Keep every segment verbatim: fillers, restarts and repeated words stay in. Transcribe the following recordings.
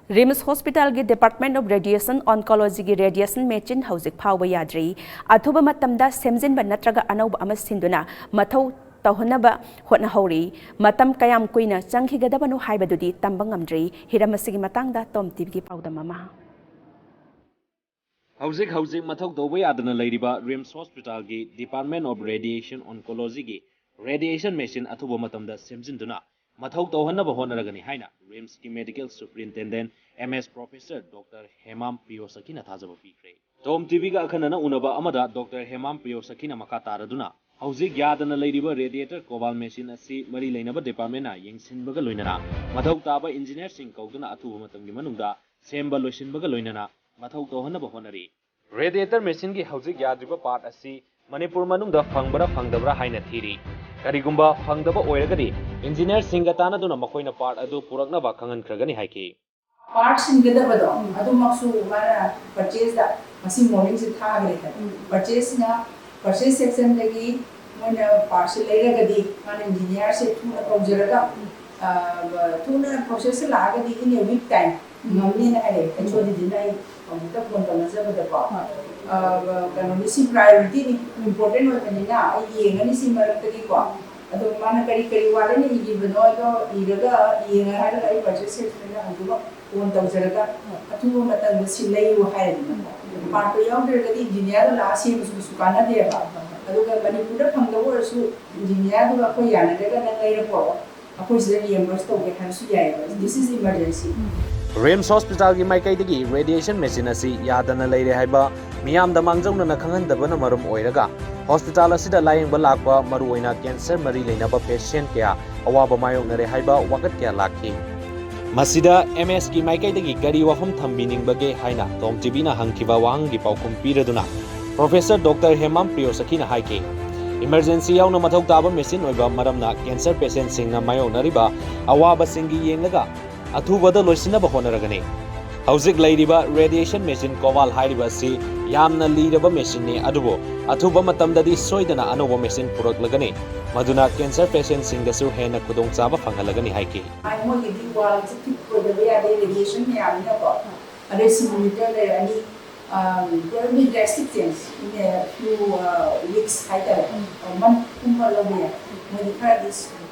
ꯔꯤꯝꯁ ꯍꯣꯁꯄꯤꯇꯥꯜꯒꯤ Department of Radiation Oncologyꯒꯤ radiation machine ꯍꯧꯖꯤꯛ ꯐꯥꯎꯕ ꯌꯥꯗ꯭ꯔꯤ꯫ ꯑꯊꯨꯕ ꯃꯇꯝꯗ ꯁꯦꯝꯖꯤꯟꯕ ꯅꯠꯇ꯭ꯔꯒ ꯑꯅꯧꯕ ꯑꯃ ꯁꯤꯟꯗꯨꯅ ꯃꯊꯧ ꯇꯧꯍꯟꯅꯕ ꯍꯣꯠꯅꯍꯧꯔꯤ꯫ ꯃꯇꯝ ꯀꯌꯥꯝ ꯀꯨꯏꯅ ꯆꯪꯈꯤꯒꯗꯕꯅꯣ ꯍꯥꯏꯕꯗꯨꯗꯤ ꯇꯝꯕ ꯉꯝꯗ꯭ꯔꯤ꯫ ꯍꯤꯔꯝ ꯑꯁꯤꯒꯤ ꯃꯇꯥꯡꯗ ꯇꯣꯝ ꯇꯤꯚꯤꯒꯤ ꯄꯥꯎꯗꯝ ꯑꯃ꯫ ꯍꯧꯖꯤꯛ ꯍꯧꯖꯤꯛ ꯃꯊꯧ ꯇꯧꯕ ꯌꯥꯗꯅ ꯂꯩꯔꯤꯕ ꯔꯤꯝꯁ ꯍꯣꯁꯄꯤꯇꯥꯜꯒꯤ Department of Radiation Oncologyꯒꯤ radiation machine ꯑꯊꯨꯕ ꯃꯇꯝꯗ ꯁꯦꯝꯖꯤꯟꯗꯨꯅ ꯃꯊꯧ ꯇꯧꯍꯟꯅꯕ ꯍꯣꯠꯅꯔꯒꯅꯤ ꯍꯥꯏꯅ ꯔꯤꯝꯁꯀꯤ Medical Superintendent M S Professor Doctor Hemam ꯄ꯭ꯔꯤꯌꯣꯁꯈꯤꯅ ꯊꯥꯖꯕ ꯄꯤꯈ꯭ꯔꯦ꯫ ꯇꯣꯝ ꯇꯤꯚꯤꯒ ꯑꯈꯟꯅꯅ ꯎꯅꯕ ꯑꯃꯗ ꯗꯣꯛꯇꯔ ꯍꯦꯃꯥꯝ ꯄ꯭ꯔꯤꯌꯣꯁꯈꯤꯅ ꯃꯈꯥ ꯇꯥꯔꯗꯨꯅ ꯍꯧꯖꯤꯛ ꯌꯥꯗꯅ ꯂꯩꯔꯤꯕ radiator ꯀꯣꯕꯥꯜ machine ꯑꯁꯤ ꯃꯔꯤ ꯂꯩꯅꯕ departmentꯅ ꯌꯦꯡꯁꯤꯟꯕꯒ ꯂꯣꯏꯅꯅ ꯃꯊꯧ ꯇꯥꯕ engineerꯁꯤꯡ ꯀꯧꯗꯨꯅ ꯑꯊꯨꯕ ꯃꯇꯝꯒꯤ ꯃꯅꯨꯡꯗ ꯁꯦꯝꯕ ꯂꯣꯏꯁꯤꯟꯕꯒ ꯂꯣꯏꯅꯅ ꯃꯊꯧ ꯇꯧꯍꯟꯅꯕ ꯍꯣꯠꯅꯔꯤ꯫ Radiator machineꯒꯤ ꯍꯧꯖꯤꯛ ꯌꯥꯗ꯭ꯔꯤꯕ part ꯑꯁꯤ ꯃꯅꯤꯄꯨꯔ ꯃꯅꯨꯡꯗ ꯐꯪꯕ꯭ꯔꯥ ꯐꯪꯗꯕ꯭ꯔꯥ ꯍꯥꯏꯅ ꯊꯤꯔꯤ꯫ ꯀꯔꯤꯒꯨꯝꯕ ꯐꯪꯗꯕ ꯑꯣꯏꯔꯒꯗꯤ engineerꯁꯤꯡꯒ ꯇꯥꯟꯅꯗꯨꯅ ꯃꯈꯣꯏꯅ part ꯑꯗꯨ ꯄꯨꯔꯛꯅꯕ ꯈꯪꯍꯟꯈ꯭ꯔꯒꯅꯤ ꯍꯥꯏꯈꯤ꯫ Part ꯁꯤꯟꯒꯗꯕꯗꯣ ꯑꯗꯨꯃꯛꯁꯨ ꯃꯥꯅ purchaseꯗ ꯉꯁꯤ morningꯁꯦ ꯊꯥꯈ꯭ꯔꯦ ꯍꯥꯏꯕ꯫ Purchaseꯅ purchase sectionꯗꯒꯤ ꯃꯣꯏꯅ partꯁꯦ ꯂꯩꯔꯒꯗꯤ ꯃꯥꯅ engineerꯁꯦ ꯊꯨꯅ ꯀꯧꯖꯔꯒ, ꯑ, ꯊꯨꯅ processꯁꯦ ꯂꯥꯛꯑꯒꯗꯤ in a week time ꯉꯝꯅꯤꯅ ꯍꯥꯏꯔꯛꯑꯦ꯫ HODꯗꯨꯅ ꯑꯩ ꯍꯧꯖꯤꯛꯇ phone ꯇꯧꯅꯖꯕꯗꯀꯣ꯫ ꯑ, ꯀꯩꯅꯣꯅꯤ, ꯁꯤ priorityꯅꯤ, important ꯑꯣꯏꯕꯅꯤꯅ ꯑꯩ ꯌꯦꯡꯉꯅꯤ ꯁꯤ ꯃꯔꯛꯇꯒꯤꯀꯣ꯫ ꯑꯗꯣ ꯃꯥꯅ ꯀꯔꯤ ꯀꯔꯤ ꯋꯥꯠꯂꯤꯅ ꯏꯈꯤꯕꯅꯣ ꯑꯗꯣ ꯏꯔꯒ ꯌꯦꯡꯉ ꯍꯥꯏꯔꯒ ꯑꯩ purchase sectionꯗ ꯍꯧꯖꯤꯛꯃꯛ phone ꯇꯧꯖꯔꯒ ꯑꯊꯨꯕ ꯃꯇꯝꯗ ꯁꯤ ꯂꯩꯌꯨ ꯍꯥꯏꯔꯦꯗꯅꯀꯣ꯫ Partꯇꯣ ꯌꯥꯎꯗ꯭ꯔꯒꯗꯤ engineerꯗꯣ ꯂꯥꯛꯑ ꯁꯦꯝꯕꯁꯨ ꯀꯩꯁꯨ ꯀꯥꯟꯅꯗꯦꯕ꯫ ꯑꯗꯨꯒ ꯃꯅꯤꯄꯨꯔꯗ ꯐꯪꯗꯕ ꯑꯣꯏꯔꯁꯨ engineerꯗꯨꯒ ꯑꯩꯈꯣꯏ ꯌꯥꯅꯗ꯭ꯔꯒ ꯅꯪ ꯂꯩꯔ ꯄꯨꯔꯛꯑꯣ, ꯑꯩꯈꯣꯏ ꯁꯤꯗ reimburse ꯇꯧꯒꯦ ꯍꯥꯏꯔꯁꯨ ꯌꯥꯏꯑꯕ꯫ This is emergency꯫ ꯔꯤꯝꯁ ꯍꯣꯁꯄꯤꯇꯥꯜꯒꯤ ꯃꯥꯏꯀꯩꯗꯒꯤ radiation machine ꯑꯁꯤ ꯌꯥꯗꯅ ꯂꯩꯔꯦ ꯍꯥꯏꯕ ꯃꯤꯌꯥꯝꯗ ꯃꯥꯡꯖꯧꯅꯅ ꯈꯪꯍꯟꯗꯕꯅ ꯃꯔꯝ ꯑꯣꯏꯔꯒ ꯍꯣꯁꯄꯤꯇꯥꯜ ꯑꯁꯤꯗ ꯂꯥꯌꯦꯡꯕ ꯂꯥꯛꯄ ꯃꯔꯨꯑꯣꯏꯅ cancer ꯃꯔꯤ ꯂꯩꯅꯕ patient ꯀꯌꯥ ꯑꯋꯥꯕ ꯃꯥꯌꯣꯛꯅꯔꯦ ꯍꯥꯏꯕ ꯋꯥꯀꯠ ꯀꯌꯥ ꯂꯥꯛꯈꯤ꯫ ꯃꯁꯤꯗ MSꯀꯤ ꯃꯥꯏꯀꯩꯗꯒꯤ ꯀꯔꯤ ꯋꯥꯐꯝ ꯊꯝꯕꯤꯅꯤꯡꯕꯒꯦ ꯍꯥꯏꯅ ꯇꯣꯝ ꯇꯤꯚꯤꯅ ꯍꯪꯈꯤꯕ ꯋꯥꯍꯪꯒꯤ ꯄꯥꯎꯈꯨꯝ ꯄꯤꯔꯗꯨꯅ Professor ꯗꯣꯛꯇꯔ ꯍꯦꯃꯥꯝ ꯄ꯭ꯔꯤꯌꯣꯁꯈꯤꯅ ꯍꯥꯏꯈꯤ, emergency ꯌꯥꯎꯅ ꯃꯊꯧ ꯇꯥꯕ machine ꯑꯣꯏꯕ ꯃꯔꯝꯅ cancer patientꯁꯤꯡꯅ ꯃꯥꯌꯣꯛꯅꯔꯤꯕ ꯑꯋꯥꯕꯁꯤꯡꯒꯤ ꯌꯦꯡꯂꯒ ꯑꯊꯨꯕꯗ ꯂꯣꯏꯁꯤꯟꯅꯕ ꯍꯣꯠꯅꯔꯒꯅꯤ꯫ ꯍꯧꯖꯤꯛ ꯂꯩꯔꯤꯕ radiation machine ꯀꯣꯕꯥꯜ ꯍꯥꯏꯔꯤꯕ ꯑꯁꯤ ꯌꯥꯝꯅ ꯂꯤꯔꯕ ꯃꯦꯆꯤꯟꯅꯤ, ꯑꯗꯨꯕꯨ ꯑꯊꯨꯕ ꯃꯇꯝꯗꯗꯤ ꯁꯣꯏꯗꯅ ꯑꯅꯧꯕ ꯃꯦꯆꯤꯟ ꯄꯨꯔꯛꯂꯒꯅꯤ, ꯃꯗꯨꯅ ꯀꯦꯟꯁꯔ ꯄꯦꯁꯦꯟꯁꯤꯡꯗꯁꯨ ꯍꯦꯟꯅ ꯈꯨꯗꯣꯡꯆꯥꯕ ꯐꯪꯍꯜꯂꯒꯅꯤ ꯍꯥꯏꯈꯤ꯫ ꯃꯣꯏꯒꯤꯗꯤ ꯋꯥꯜꯁꯦ ꯐꯤꯠ ꯑꯣꯏꯗꯕ ꯌꯥꯗꯦ, ꯔꯦꯗꯤꯌꯦꯁꯟ ꯃꯌꯥꯝꯅꯤꯅꯀꯣ꯫ ꯑꯗꯩ ꯁꯤꯃꯨꯂꯦꯇꯔ ꯂꯩꯔꯛꯑꯅꯤ, ꯄꯨꯔꯥ ꯗ꯭ꯔꯥꯁꯇꯤꯛ ꯆꯦꯟꯖ ꯏꯟ ꯐ꯭ꯌꯨ ꯋꯤꯛꯁ ꯍꯥꯏꯇꯥꯔꯦ, ꯃꯟ ꯀꯨꯝꯕ ꯂꯧꯕ ꯌꯥꯏ꯫ ꯃꯣꯏꯗꯤ ꯈꯔꯗꯤ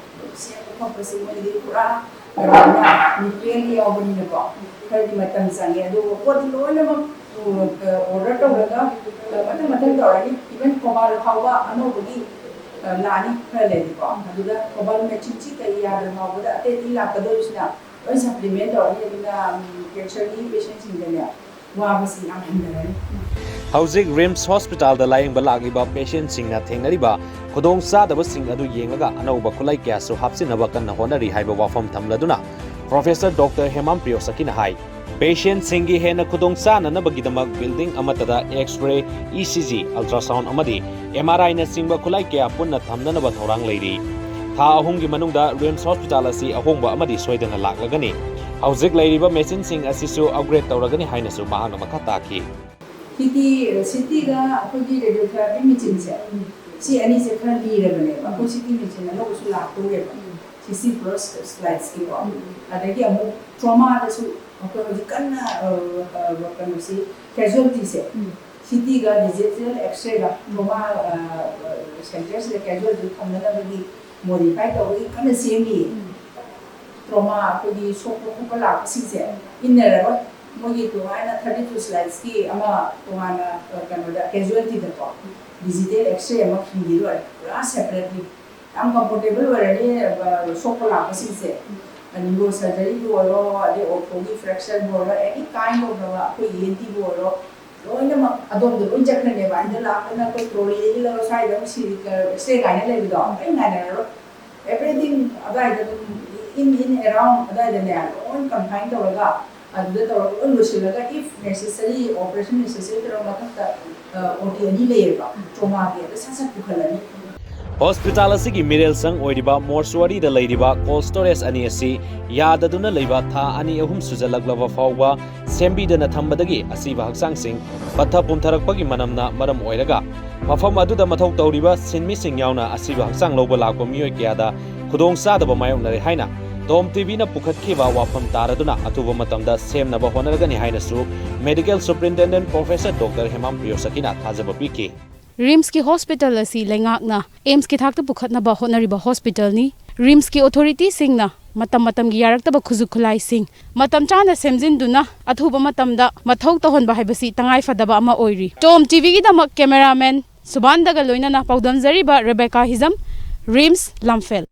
ꯁꯦꯝꯕ ꯈꯣꯠꯄꯁꯦ ꯃꯣꯏꯒꯤꯗꯤ ꯄꯨꯔꯥ ꯀꯩꯅꯣꯅ ꯅ꯭ꯌꯨꯀ꯭ꯂꯤꯌꯔꯒꯤ ꯌꯥꯎꯕꯅꯤꯅꯀꯣ, ꯈꯔꯗꯤ ꯃꯇꯝ ꯆꯪꯉꯦ꯫ ꯑꯗꯨꯒ ꯄꯣꯠꯇꯤ ꯂꯣꯏꯅꯃꯛ ꯑꯣꯔꯗꯔ ꯇꯧꯔꯒ ꯃꯊꯪ ꯃꯊꯪ ꯇꯧꯔꯅꯤ꯫ ꯏꯚꯟ ꯀꯣꯕꯥꯜ ꯐꯥꯎꯕ ꯑꯅꯧꯕꯒꯤ ꯂꯥꯛꯑꯅꯤ ꯈꯔ ꯂꯩꯔꯗꯤꯀꯣ꯫ ꯑꯗꯨꯗ ꯀꯣꯕꯥꯜ ꯃꯦꯆꯤꯟꯁꯤ ꯀꯔꯤ ꯌꯥꯗ꯭ꯔ ꯐꯥꯎꯕꯗ ꯑꯇꯩ ꯑꯇꯩ ꯂꯥꯛꯀꯗꯧꯔꯤꯁꯤꯅ ꯂꯣꯏ ꯁꯄ꯭ꯂꯤꯃꯦꯟ ꯇꯧꯔꯅꯤ꯫ ꯑꯗꯨꯅ ꯀꯦꯟꯁꯔꯒꯤ ꯄꯦꯁꯦꯟꯁꯤꯡꯗꯅꯦ ꯋꯥꯕꯁꯤ ꯌꯥꯝ ꯍꯟꯊꯔꯅꯤ꯫ ꯍꯧꯖꯤꯛ ꯔꯤꯝꯁ ꯍꯣꯁꯄꯤꯇꯥꯜꯗ ꯂꯥꯌꯦꯡꯕ ꯂꯥꯛꯂꯤꯕ ꯄꯦꯁꯦꯟꯁꯤꯡꯅ ꯊꯦꯡꯅꯔꯤꯕ ꯈꯨꯗꯣꯡꯆꯥꯗꯕꯁꯤꯡ ꯑꯗꯨ ꯌꯦꯡꯂꯒ ꯑꯅꯧꯕ ꯈꯨꯠꯂꯥꯏ ꯀꯌꯥꯁꯨ ꯍꯥꯞꯆꯤꯟꯅꯕ ꯀꯟꯅ ꯍꯣꯠꯅꯔꯤ ꯍꯥꯏꯕ ꯋꯥꯐꯝ ꯊꯝꯂꯗꯨꯅ ꯄ꯭ꯔꯣꯐꯦꯁꯔ ꯗꯣꯛꯇꯔ ꯍꯦꯃꯥꯝ ꯄ꯭ꯔꯤꯌꯣꯁꯀꯤꯅ ꯍꯥꯏ, ꯄꯦꯁꯦꯟꯁꯤꯡꯒꯤ ꯍꯦꯟꯅ ꯈꯨꯗꯣꯡꯆꯥꯅꯅꯕꯒꯤꯗꯃꯛ ꯕꯤꯜꯗꯤꯡ ꯑꯃꯠꯇꯗ X ray, E C G, ultrasound ꯑꯃꯗꯤ ꯑꯦꯝ ꯑꯥꯔ ꯑꯥꯏꯅꯆꯤꯡꯕ ꯈꯨꯠꯂꯥꯏ ꯀꯌꯥ ꯄꯨꯟꯅ ꯊꯝꯅꯅꯕ ꯊꯧꯔꯥꯡ ꯂꯩꯔꯤ꯫ ꯊꯥ ꯑꯍꯨꯝꯒꯤ ꯃꯅꯨꯡꯗ ꯔꯤꯝꯁ ꯍꯣꯁꯄꯤꯇꯥꯜ ꯑꯁꯤ ꯑꯍꯣꯡꯕ ꯑꯃꯗꯤ ꯁꯣꯏꯗꯅ ꯂꯥꯛꯂꯒꯅꯤ꯫ ꯍꯧꯖꯤꯛ ꯂꯩꯔꯤꯕ ꯃꯦꯆꯤꯟꯁꯤꯡ ꯑꯁꯤꯁꯨ ꯑꯞꯒ꯭ꯔꯦꯗ ꯇꯧꯔꯒꯅꯤ ꯍꯥꯏꯅꯁꯨ ꯃꯍꯥꯛꯅ ꯃꯈꯥ ꯇꯥꯈꯤ꯫ ꯁꯤꯇꯤ ꯁꯤꯇꯤꯒ ꯑꯩꯈꯣꯏꯒꯤ ꯔꯦꯗꯤꯑꯣꯊꯦꯔꯥꯄꯤ ꯃꯦꯆꯤꯟꯁꯦ, ꯁꯤ ꯑꯅꯤꯁꯦ ꯈꯔ ꯂꯤꯔꯕꯅꯦꯕ꯫ ꯑꯩꯈꯣꯏ ꯁꯤꯇꯤ ꯃꯦꯆꯤꯟ ꯑꯅꯧꯕꯁꯨ ꯂꯥꯛꯇꯧꯔꯦꯕ, ꯁꯤꯛꯁꯇꯤ ꯄ꯭ꯂꯁ ꯁ꯭ꯂꯥꯏꯗ꯭ꯁꯀꯤꯀꯣ꯫ ꯑꯗꯒꯤ ꯑꯃꯨꯛ ꯇ꯭ꯔꯣꯃꯥꯗꯁꯨ ꯑꯩꯈꯣꯏ ꯍꯧꯖꯤꯛ ꯀꯟꯅ ꯀꯩꯅꯣꯁꯤ, ꯀꯦꯖꯨꯋꯦꯜꯇꯤꯁꯦ ꯁꯤꯇꯤꯒ ꯗꯤꯖꯤꯇꯦꯜ ꯑꯦꯛꯁꯔꯦꯒ ꯇ꯭ꯔꯣꯃꯥ ꯁꯦꯟꯇꯔꯁꯤꯗ ꯀꯦꯖꯨꯋꯦꯜꯇꯤ ꯊꯝꯅꯅꯕꯒꯤ ꯃꯣꯗꯤꯐꯥꯏ ꯇꯧꯕꯒꯤ ꯀꯟꯅ ꯁꯦꯝꯃꯤ꯫ ꯇ꯭ꯔꯣꯃꯥ ꯑꯩꯈꯣꯏꯒꯤ ꯁꯣꯛꯄ ꯈꯣꯠꯄ ꯂꯥꯛꯄꯁꯤꯡꯁꯦ ꯏꯟꯅꯔꯔꯣꯏ꯫ ꯃꯣꯏꯒꯤ ꯇꯣꯉꯥꯟꯅ ꯊꯥꯔꯇꯤ ꯇꯨ ꯁ꯭ꯂꯥꯏꯗꯁꯀꯤ ꯑꯃ ꯇꯣꯉꯥꯟꯅ ꯀꯩꯅꯣꯗ ꯀꯦꯖꯨꯋꯦꯜꯇꯤꯗꯀꯣ ꯗꯤꯖꯤꯇꯦꯜ ꯑꯦꯛꯁꯔꯦ ꯑꯃ ꯈꯤꯟꯕꯤꯔꯣꯏ, ꯄꯨꯔꯥ ꯁꯦꯄꯔꯦꯠꯂꯤ꯫ ꯌꯥꯝ ꯀꯝꯐꯣꯔꯇꯦꯕꯜ ꯑꯣꯏꯔꯅꯤ꯫ ꯁꯣꯛꯄ ꯂꯥꯛꯄꯁꯤꯡꯁꯦ, ꯅ꯭ꯌꯨꯔꯣ ꯁꯔꯖꯔꯤꯕꯨ ꯑꯣꯏꯔꯣ, ꯑꯗꯩ ꯑꯣꯔꯊꯣꯒꯤ ꯐ꯭ꯔꯦꯛꯆꯔꯕꯨ ꯑꯣꯏꯔꯣ, ꯑꯦꯅꯤ ꯀꯥꯏꯟ ꯑꯣꯐ ꯑꯩꯈꯣꯏ ꯏ ꯑꯦꯟ ꯇꯤꯕꯨ ꯑꯣꯏꯔꯣ, ꯂꯣꯏꯅꯃꯛ ꯑꯗꯣꯝꯗ ꯂꯣꯏ ꯆꯠꯈ꯭ꯔꯅꯦꯕ꯫ ꯑꯗ ꯂꯥꯛꯇꯅ ꯑꯩꯈꯣꯏ ꯇ꯭ꯔꯣꯂꯤꯗꯒꯤ ꯂꯧꯔ ꯁ꯭ꯋꯥꯏꯗ ꯑꯃꯨꯛ ꯁꯤ ꯑꯦꯛꯁꯔꯦ ꯀꯥꯏꯅ ꯂꯩꯕꯗꯣ ꯂꯣꯏ ꯉꯥꯏꯅꯔꯔꯣꯏ꯫ ꯑꯦꯚ꯭ꯔꯤꯊꯤꯡ ꯑꯗꯨꯋꯥꯏꯗ ꯑꯗꯨꯝ, ꯏꯟ ꯏꯟ ꯑꯦꯔꯥꯎꯟ ꯑꯗꯨꯋꯥꯏꯗꯅꯦ ꯂꯣꯏ ꯀꯟꯐꯥꯏꯟ ꯇꯧꯔꯒ, ꯑꯗꯨꯗ ꯇꯧꯔꯒ ꯂꯣꯏ ꯂꯣꯏꯁꯤꯜꯂꯒ, ꯏꯐ ꯅꯦꯁꯦꯁꯔꯤ, ꯑꯣꯄꯔꯦꯁꯟ ꯅꯦꯁꯦꯁꯔꯤ ꯇꯧꯔꯒ ꯃꯊꯛꯇ ꯑꯣ ꯇꯤ ꯑꯅꯤ ꯂꯩꯌꯦꯕ, ꯇ꯭ꯔꯣꯃꯥꯒꯤ, ꯑꯗ ꯁꯠ ꯁꯠ ꯄꯨꯈꯠꯂꯅꯤ꯫ ꯍꯣꯁꯄꯤꯇꯥꯜ ꯑꯁꯤꯒꯤ ꯃꯤꯔꯦꯜꯁꯪ ꯑꯣꯏꯔꯤꯕ ꯃꯣꯔꯆꯨꯋꯥꯔꯤꯗ ꯂꯩꯔꯤꯕ ꯀꯣꯜ ꯁ꯭ꯇꯣꯔꯦꯖ ꯑꯅꯤ ꯑꯁꯤ ꯌꯥꯗꯗꯨꯅ ꯂꯩꯕ ꯊꯥ ꯑꯅꯤ ꯑꯍꯨꯝ ꯁꯨꯖꯜꯂꯛꯂꯕ ꯐꯥꯎꯕ ꯁꯦꯝꯕꯤꯗꯅ ꯊꯝꯕꯗꯒꯤ ꯑꯁꯤꯕ ꯍꯛꯆꯥꯡꯁꯤꯡ ꯄꯠꯊ ꯄꯨꯝꯊꯔꯛꯄꯒꯤ ꯃꯅꯝꯅ ꯃꯔꯝ ꯑꯣꯏꯔꯒ ꯃꯐꯝ ꯑꯗꯨꯗ ꯃꯊꯧ ꯇꯧꯔꯤꯕ ꯁꯤꯟꯃꯤꯁꯤꯡ ꯌꯥꯎꯅ ꯑꯁꯤꯕ ꯍꯛꯆꯥꯡ ꯂꯧꯕ ꯂꯥꯛꯄ ꯃꯤꯑꯣꯏ ꯀꯌꯥꯗ ꯈꯨꯗꯣꯡ ꯆꯥꯗꯕ ꯃꯥꯌꯣꯛꯅꯔꯦ ꯍꯥꯏꯅ ꯇꯣꯝ ꯇꯤꯚꯤꯅ ꯄꯨꯈꯠꯈꯤꯕ ꯋꯥꯐꯝ ꯇꯥꯔꯗꯨꯅ ꯑꯊꯨꯕ ꯃꯇꯝꯗ ꯁꯦꯝꯅꯕ ꯍꯣꯠꯅꯔꯒꯅꯤ ꯍꯥꯏꯅꯁꯨ ꯃꯦꯗꯤꯀꯦꯜ ꯁꯨꯄ꯭ꯔꯤꯟꯇꯦꯟꯗꯦꯟꯠ ꯄ꯭ꯔꯣꯐꯦꯁꯔ ꯗꯣꯛꯇꯔ ꯍꯦꯃꯥꯝ ꯄ꯭ꯔꯤꯌꯣꯁꯥꯀꯤꯅ ꯊꯥꯖꯕ ꯄꯤꯈꯤ꯫ ꯔꯤꯝꯁꯀꯤ ꯍꯣꯁꯄꯤꯇꯥꯜ ꯑꯁꯤ ꯂꯩꯉꯥꯛꯅ ꯑꯦꯝꯁꯀꯤ ꯊꯥꯛꯇ ꯄꯨꯈꯠꯅꯕ ꯍꯣꯠꯅꯔꯤꯕ ꯍꯣꯁꯄꯤꯇꯥꯜꯅꯤ꯫ ꯔꯤꯝꯁꯀꯤ ꯑꯣꯊꯣꯔꯤꯇꯤꯁꯤꯡꯅ ꯃꯇꯝ ꯃꯇꯝꯒꯤ ꯌꯥꯔꯛꯇꯕ ꯈꯨꯠꯁꯨ ꯈꯨꯠꯂꯥꯏꯁꯤꯡ ꯃꯇꯝ ꯆꯥꯅ ꯁꯦꯝꯖꯤꯟꯗꯨꯅ ꯑꯊꯨꯕ ꯃꯇꯝꯗ ꯃꯊꯧ ꯇꯧꯍꯟꯕ ꯍꯥꯏꯕꯁꯤ ꯇꯉꯥꯏ ꯐꯗꯕ ꯑꯃ ꯑꯣꯏꯔꯤ꯫ ꯇꯣꯝ ꯇꯤꯚꯤꯒꯤꯗꯃꯛ ꯀꯦꯃꯦꯔꯥꯃꯦꯟ ꯁꯨꯕꯥꯟꯗꯒ ꯂꯣꯏꯅꯅ ꯄꯥꯎꯗꯝꯖꯔꯤꯕ ꯔꯦꯕꯦꯀꯥ ꯍꯤꯖꯝ, ꯔꯤꯝꯁ, ꯂꯝꯐꯦꯜ꯫